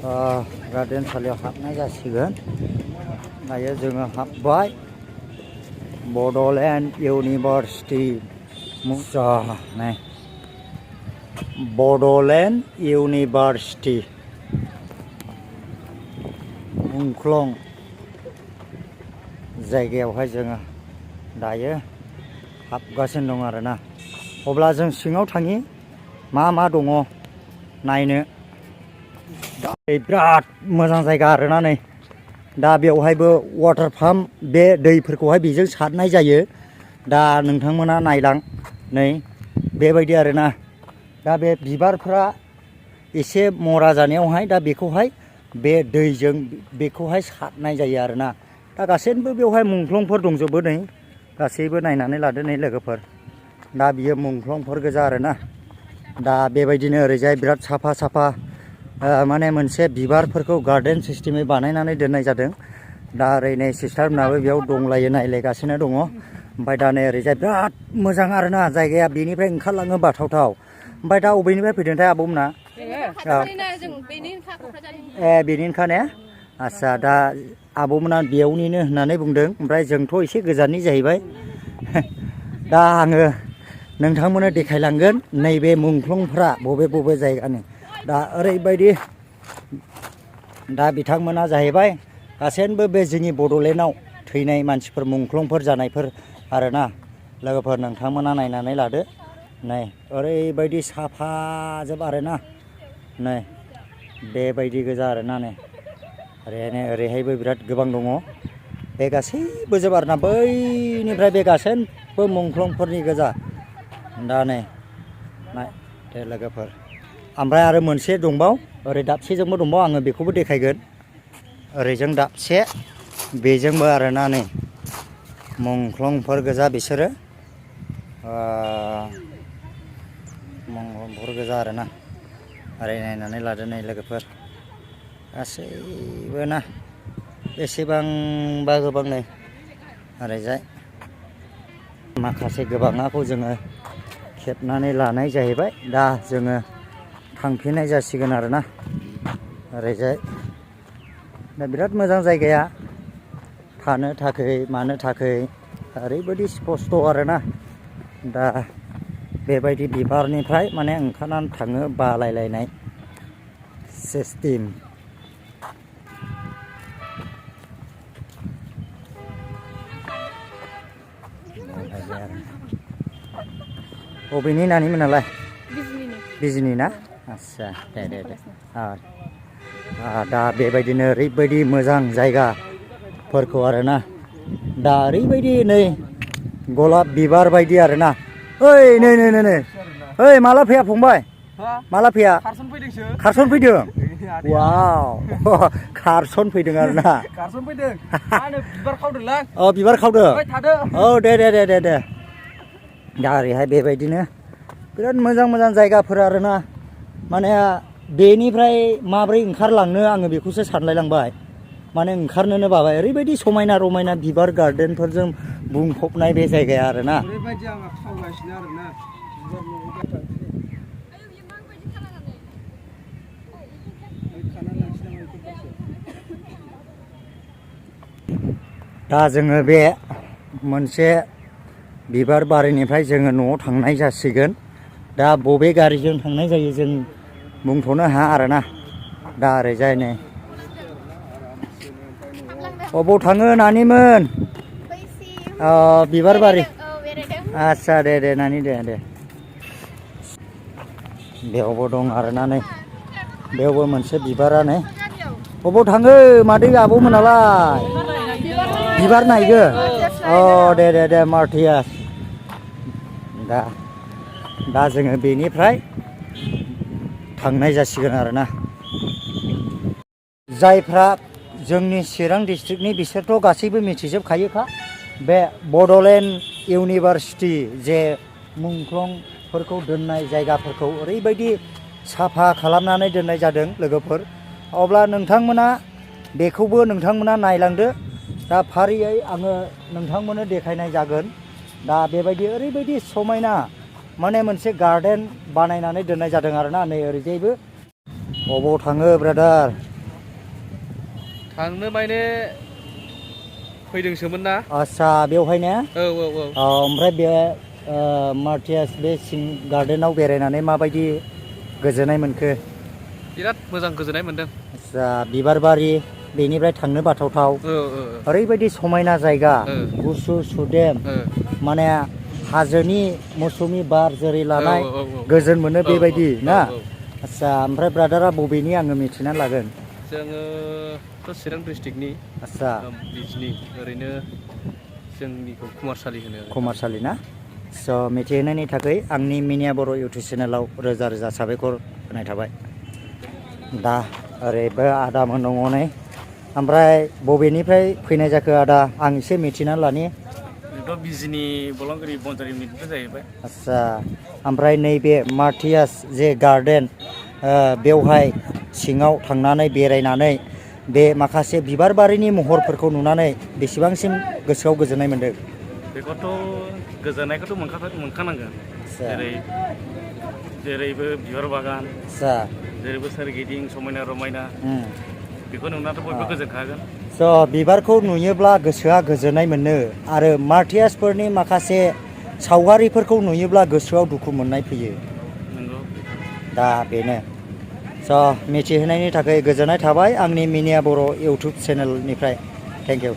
Garden सालियाव हाबनाय जासिगोन। दायो जोङो हाबबाय बड'लेण्ड इउनिभार्सिटि नै बड'लेण्ड इउनिभार्सिटि मुंख्लं जायगायावहाय जोङो दायो हाबगासिनो दं आरोना। अब्ला जों सिङाव थाङि मा मा दङ नायनो। बिराद मोजां जायगा आरोना नै। दा बेवहायबो वाटार पाम्प बे दैफोरखौहाय बेजों सारनाय जायो। दा नोंथांमोना नायलां नै बेबायदि आरोना। दा बे बिबारफ्रा एसे मरा जानायावहाय दा बेखौहाय बे दैजों बेखौहाय सारनाय जायो आरोना। दा गासैबो बेवहाय मुंख्लंफोर दंजोबो नै गासैबो नायनानै लादो नै लोगोफोर। दा बियो मुंख्लंफोर गोजा आरोना। दा बेबायदिनो ओरैजाय बिराद साफा साफा माने मोनसे बिबारफोरखौ गार्डेन सिस्टेमै बानायनानै दोननाय जादों। दा ओरै नै सिस्टारमोनाबो बेयाव दंलायो नायलायगासिनो दङ। ओमफ्राय दा नै ओरैजाय बिराद मोजां आरोना जायगाया बेनिफ्राय ओंखारलाङो बाथावथाव। ओमफ्राय दा बबेनिफ्राय फैदोंथाय आब'मोना? बेनिनोखा ने? आदसा दा आब'मोना बेयावनिनो होननानै बुंदों। ओमफ्राय जोंथ' एसे गोजाननि जाहैबाय। दा आङो नोंथांमोननो देखायलांगोन नैबे मुंख्लंफ्रा बबे बबे जायगानि। दा ओरैबायदि दा बिथांमोना जाहैबाय गासैबो बे जोंनि बड'लेण्डआव थैनाय मानसिफोर मुंख्लंफोर जानायफोर आरोना। लोगोफोर नोंथांमोना नायनानै लादो नै ओरैबायदि साफाजोब आरोना। नै बेबायदि गोजा आरोना नै ओरैहायबो बिराद गोबां दङ। बे गासैबो जोब आरोना बैनिफ्राय बे गासैबो मुंख्लंफोरनि गोजा। दा नै दे लोगोफोर। ओमफ्राय आरो मोनसे दंबाव ओरै दाबसेजोंबो दंबाव आङो बेखौबो देखायगोन। ओरैजों दाबसे बेजोंबो आरोना नै मुंख्लंफोर गोजा बिसोरो मुंख्लंफोर गोजा आरोना। ओरै नायनानै लादो नै लोगोफोर गासैबो ना बेसेबांबा गोबां नै ओरैजाय माखासे गोबाङाखौ जोङो खेबनानै लानाय जाहैबाय। दा जोङो थांफिननाय जासिगोन आरोना ओरैजाय। दा बिराद मोजां जायगाया थानो थाखाय मानो थाखाय ओरैबायदि स्पस्ट आरोना। दा बेबायदि बिबारनिफ्राय माने ओंखारनानै थाङो बालायलायनाय सिस्टेम। बबेनि नानिमोनालाय? बिजनि ना? आदसा दे दे दे। दा बेबायदिनो ओरैबायदि मोजां जायगाफोरखौ आरोना। दा ओरैबायदि नै गलाब बिबार बायदि आरोना। ओइ नै नै नै नै ओइ माला फैया फंबाय? माला फैया? खारसन फैदों? वाव खारसन फैदों आरोना। खारसन फैदों। बिबार खावदोंलां। औ बिबार खावदों? औ दे दे दे दे दे। दा ओरैहाय बेबायदिनो बिराद मोजां मोजां जायगाफोर आरोना। माने बेनिफ्राय माब्रै ओंखारलांनो आङो बेखौसो सानलायलांबाय। माने ओंखारनोनो बाबाय। ओरैबायदि समायना रमायना बिबार गार्डेनफोरजों बुंफबनाय बे जायगाया आरोना। ओरैबायदि आंहा खावगासिनो आरोना दा जोङो बे मोनसे बिबार बारिनिफ्राय जोङो न'आव थांनाय जासिगोन। दा बबे गारिजों थांनाय जायो जों बुंथ'नो हाया आरोना। दा ओरैजाय नै अबाव थाङो नानिमोन? बिबार बारि। आदसा दे दे नानि दे दे। बेयावबो दं आरोना नै बेयावबो मोनसे बिबारा नै। अबाव थाङो मादै आब'मोनालाय? बिबार नायगोन? अ दे दे दे मार्टियास। दा जोङो बेनिफ्राय थांनाय जासिगोन आरोना। जायफ्रा जोंनि चिरां डिस्ट्रिक्टनि बिसोरथ' गासैबो मिथिजोबखायोखा बे बड'लेण्ड इउनिभार्सिटि जे मुंख्लंफोरखौ दोननाय जायगाफोरखौ ओरैबायदि साफा खालामनानै दोननाय जादों लोगोफोर। अब्ला नोंथांमोना बेखौबो नोंथांमोना नायलांदो। दा फारियै आङो नोंथांमोननो देखायनाय जागोन। दा बेबायदि ओरैबायदि समायना माने मोनसे गार्डेन बानायनानै दोननाय जादों आरोना नै ओरैजायबो। अबाव थाङो ब्रादार? थांनो माने फैदोंसोमोन ना आदसा बेवहाय ने औ औ औ ओमफ्राय बे मार्टियास बे सिं गार्डेनाव बेरायनानै माबायदि गोजोननाय मोनखो बिराद मोजां गोजोननाय मोनदों आदसा बिबार बारि बेनिफ्राय थांनो बाथावथाव ओरैबायदि समायना जायगा गुसु सुदेम माने हाजोनि मौसुमि बार जेरै लानाय गोजोन मोनो बेबायदि ना आदसा ओमफ्राय ब्रादारा बबेनि आङो मिथिना लागोन जोङोथ' चिरां डिस्ट्रिक्टनि आदसा बिजनि ओरैनो जोंनिखौ कुमारसालि होनो आरो कुमारसालि ना स' मिथिहोनायनि थाखाय आंनि मिनिया बर' इउटुब चेनेलाव रोजा रोजा साबायखर होनाय थाबाय दा ओरैबो आदामोन दङ नै ओमफ्राय बबेनिफ्राय फैनाय जाखो आदा आं एसे मिथिना लानि जोंथ' बिजनि बलांगिरि बनजारि इउनिटनिफ्राय जाहैबाय आदसा ओमफ्राय नैबे मार्टियास जे गार्डेन बेवहाय सिङाव थांनानै बेरायनानै बे माखासे बिबार बारिनि महरफोरखौ नुनानै बेसेबांसिम गोसोआव गोजोननाय मोन्दों बेखौथ' गोजोननायखौथ' मोनखानांगोन जेरैबो बिबार बागान आदसा जेरैबो सोरगिदिं समायना रमायना बेखौ नुनाथ' बयबो गोजोनखागोन स' बिबारखौ नुयोब्ला गोसोआ गोजोननाय मोनो आरो मार्टियासफोरनि माखासे सावगारिफोरखौ नुयोब्ला गोसोआव दुखु मोननाय फैयो नंगौ दा बेनो स' मिथिहोनायनि थाखाय गोजोननाय थाबाय आंनि मिनिया बर' इउटुब चेनेलनिफ्राय थेंक इउ